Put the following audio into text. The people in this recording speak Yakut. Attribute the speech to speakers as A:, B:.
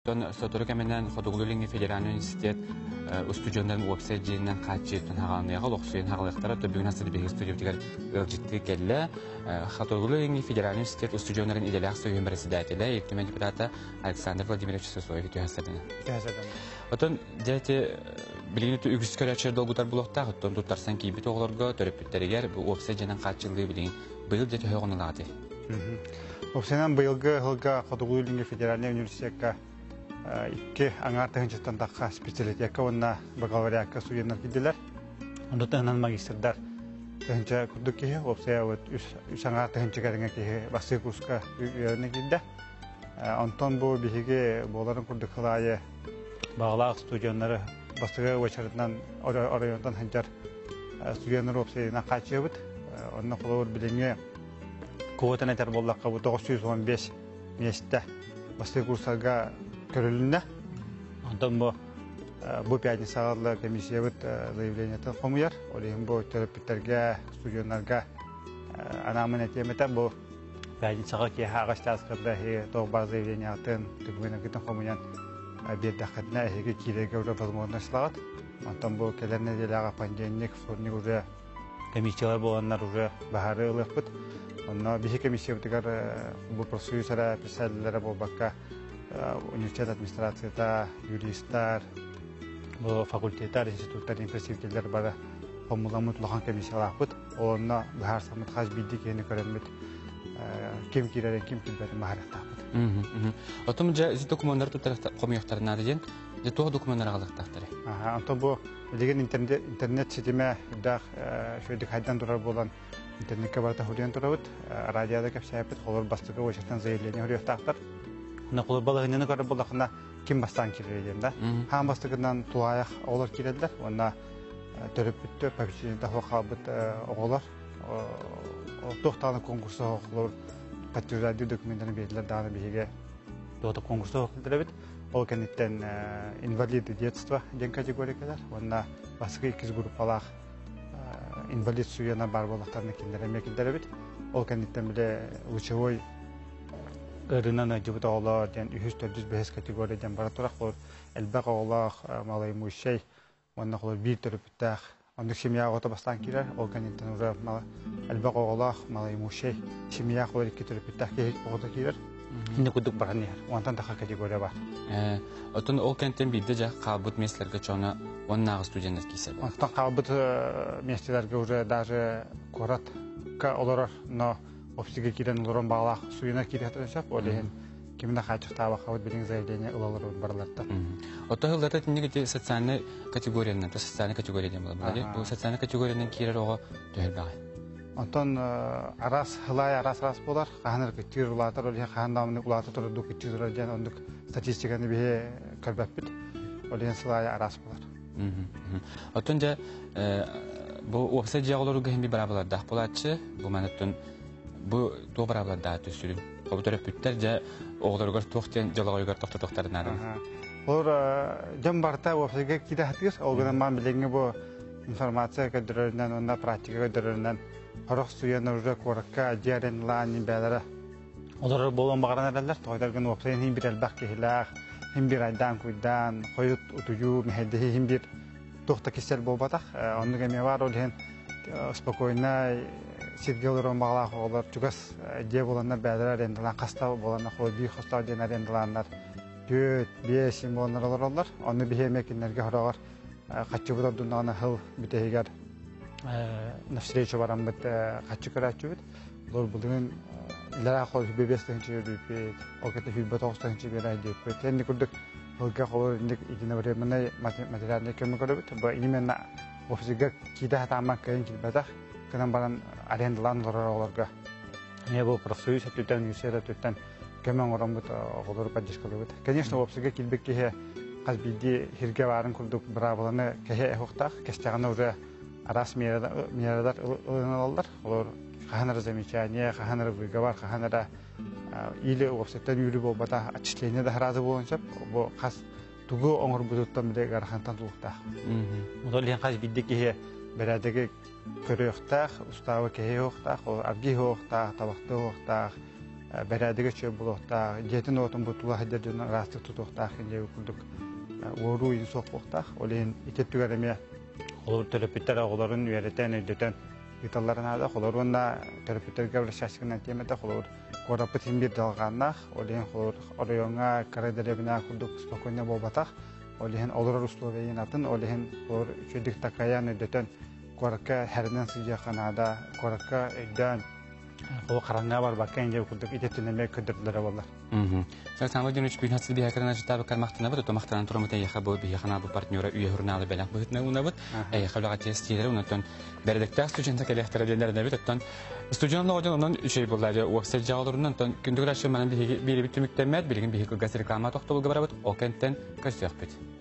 A: Оттон сотору кэминэн Хотугулуу-Илиҥҥи федеральнай университет устудьуоннарын уопсай дьиэнинэн хааччыйыттан хаҕаланыаҕа, олохсуйан хаҕалыахтара. Бүгүн хас биһиги студиябытыгар ыалдьыттыы кэллэ. Хотугулуу-Илиҥҥи федеральнай университет устудьуоннарын идэлээх союһун председателэ, Ил Түмэн депутата Александр Владимирович Сосоев үтүө
B: Үтүө
A: Оттон дьэ ити билигин үгүс көрөөччүлэр долгутар булуохтаах. Оттон туттарсан киирбит оҕолорго, төрөппүттэригэр бу уопсай дьиэнэн хааччыллыы билигин быйыл дьэ төһө оҕонулаатый?
B: Уопсайынан быйылгы сылга Хотугулуу-Илиҥҥи федеральнай университекка икки аҥаар тыһыынчаттан тахха специалитекка уонна бакалавриакка студеннар киирдилэр. Онно таһынан магистрдар тыһыынча курдук киһи, уопсайа вот үс аҥаар тыһыынча кэриҥэ киһи бастыыр курска үөрэнэ киирдэ. Онтон бу биһиги буоларын курдук сыл аайы баҕалаах студеннары бастакы уочаратынан оройуонтан сылдьар студеннар уопсайынан хааччыйабыт. Онно холобур билиҥҥи квотаны этэр буоллахха бу 915 миэстэ бастакы курсарга көрүлүннэ. Онтон бу бу пятницаҕа комиссиябыт заявлениетын хомуйар. Ол иһин бу төрөппүттэргэ, студеннарга анаамын этиэм этэ. Бу пятницаҕа киэһэ аҕыс чааскарда эһиги туох баар заявлениеҕытын, докумуоннаргытын хомуйан биэрдэххитинэ эһиги киирэргэ уже возможность ылаҕыт. Онтон бу кэлэр нэдиэлэҕэ понедельник, вторник уже комиссиялар буоланнар уже баһаары ылыахпыт. Онно биһи комиссиябытыгар бу профсоюз эрэ председателлэрэ буолбакка университет администрацията, юристар, бу факультеттар, институттар, представителлэр бары хомуламмыт улахан комиссиялаахпыт. Онно быһаарсаммыт хас биирдии киһини көрөммүт ким киирэрин, ким киирбэтин быһаарыахтаахпыт.
A: Отум дьэ ити докумуоннары туттар хомуйуохтарын наада диэн, дьэ туох докумуоннары аҕалыахтаахтарый?
B: Онтон бу билигин интернет ситимэ үрдээх үчүгэйдик хайдан турар буолан интернеккэ барыта суруйан турабыт. Радиода кэпсээппит, холор бастакы очередтан заявление суруйуохтаахтар. Онно холор балаһыанньаны көрөр буоллаххына ким бастаан киирэр диэн да. Хаан бастакынан тулаайах оҕолор киирэллэр уонна төрөппүттэр попечительнэ суох хаалбыт оҕолор туох даҕаны конкурса оҕолор подтверждайдыы документаны биэрдилэр даҕаны биһиги туох да конкурса суох киллэрэбит. Ол кэнниттэн инвалиды детства диэн категория кэлэр уонна бастакы иккис группалаах инвалид суйана баар буоллахтарына кинилэр эмиэ киллэрэбит. Ол кэнниттэн бile лучевой ыарыынан ыалдьыбыт оҕолор диэн үһүс, төрдүс, бэһис категория диэн бара турар. Элбэх оҕолоох малоимущай уонна холобур биир төрөппүттээх оннук семья оҕото бастаан киирэр. Ол кэнниттэн уже элбэх оҕолоох малоимущай семья холобур икки төрөппүттээх киһи оҕото киирэр. Инни курдук баран иһэр. Онтон таха категория бар.
A: Оттон ол кэнниттэн биирдэ дьэ хаалбыт миэстэлэргэ чоно уоннааҕы студеннар киирсэллэр.
B: Онтон хаалбыт миэстэлэргэ уже даже куоратка олорор, но офисга киирэн олорон баҕалаах суйунар киириэхтэрин сөп. Ол иһин ким да хааччахтаабаккабыт билиҥ заявление ылалар барыларта.
A: Оттон сыллата итинник ити социальнай категориянан, социальнай категория диэн буолар. Бу социальнай категориянан киирэр оҕо төһөлбөҕүй?
B: Онтон араас сылай араас-араас буолар. Хаһан эрэ кыччыыр улаатар, ол иһин хаһан даҕаны улаата турар дуу кыччыы турар диэн оннук статистиканы биһи көрбөппүт. Ол иһин сылайа араас буолар.
A: Оттон дьэ бу уопсай дьиэ оҕолоругар иһин быраабылардаах буолааччы. Бу манаттан бу туох быраабылардаах сүрүн? Хобу төрөппүттэр дьэ оҕолоругар туох диэн дьолоҕойугар тохтотуохтарын наада.
B: Олор дьон барыта уопсайга киирэ сатыыр. Ол гынан баран билиҥҥи бу информация көрдөрөрүнэн уонна практика көрдөрөрүнэн сорох суйан уже куоракка дьиэ арендалаан бээлэрэ олорор буолуон баҕаран эрэллэр. Тоҕойдоргун уопсайын иһин бир элбэх киһилээх, иһин бир айдаан-куйдаан, хойут утуйуу, мэһэйдэһии иһин бир туох да кистэл буолбатах. Оннук эмиэ баар, ол иһин спокойно сиргэ олоруон баҕалаах оҕолор чугас дьиэ буланнар бээлэрэ арендалаан хаста буоланнар биир хостоох дьиэни арендалааннар түөрт, биэс син буоланнар олороллор. Онно биһи эмиэ кинилэргэ сороҕор хаччыбыт ордуннаҕына сыл бүтэһигэр навстречу бараммыт хаччы көрөөччүбүт. Олор былырыын илэрээ хол хүбэ биэс тыһыынча биэрбиппит, ол кэннэ хүбэ тоҕус тыһыынча биэрээ диэппит. Инник курдук сылга холор инник единовременный материальный көмө көрөбүт. Бу именно офисга киирэ сатаамман кыайан киирбэтэх. Гынан баран арендалаан олорор оҕолорго эмиэ бу профсоюз өттүттэн, университет өттүттэн көмө оҥороммут оҕолору поддержкалыыбыт. Конечно, уопсайга киирбит киһи хас биирдии сиргэ баарын курдук быраабыланы кэһэ оһохтоох, кэстэҕинэ уже араас мералар ылыналлар. Олор хаһан эрэ замечание, хаһан эрэ выговор, хаһан эрэ или уопсайтан үүрүү буолбата, отчисление да сразу буолуон сөп. Бу хас тугу оҥорбутуттан бile ыарахантан тулуктаах. Ол иһин хас биирдии киһи бэрээдэги көрүөхтээх, устаабы кэһиэхтээх, аргыһыахтаах, табахтыахтаах. Бэрээдэгэ үчүгэй буолуохтаах, дьиэтин уотун бутула сылдьар дьону ыраастык тутуохтаах диэн курдук уоруу иһин суох буолуохтаах. Ол иһин ити өттүгэр эмиэ холобур төрөппүттэр оҕолорун үөрэтэн, өйдөтөн ыыталлара наада. Холобур уонна төрөппүттэргэ обращаться тиэмэтэ холобур куораппыт иһин биир далҕааннаах, ол иһин холобур оройуоҥҥа кыра дэриэбинэ курдук спокойно буолбатах. Ол иһин олорор условия атын, ол иһин холобур үчүгэйдик такайан, өйдөтөн куоракка хэринэн сылдьыахха наада, куоракка өйдөөн ол хараҥа барбакка инде курдук итеттин эмиэ көрдөрдүлэрэ буоллар.
A: Александр Владимирович күн хассы биһэкэрин ачытаабыккар махтанабыт, ото махтанан турамыт эйиэхэ бу биһиэхэ бу партнера үйэ журналы бэлэх быһытынан уунабыт. Эйиэхэ үлэҕэ тиэстиилэри онтон бэрдэктээх студента кэлиэхтэрэ диэн эрэнэбит. Оттон студент оҕодон онон үчүгэй буолла дьэ уопсай дьаҕаларынан онтон күндү көрөөччү манан биһиги биирибит түмүктэммэт, билигин биһиги кылгас реклама тохтобулга барабыт, ол кэнтэн көрсүөхпүт.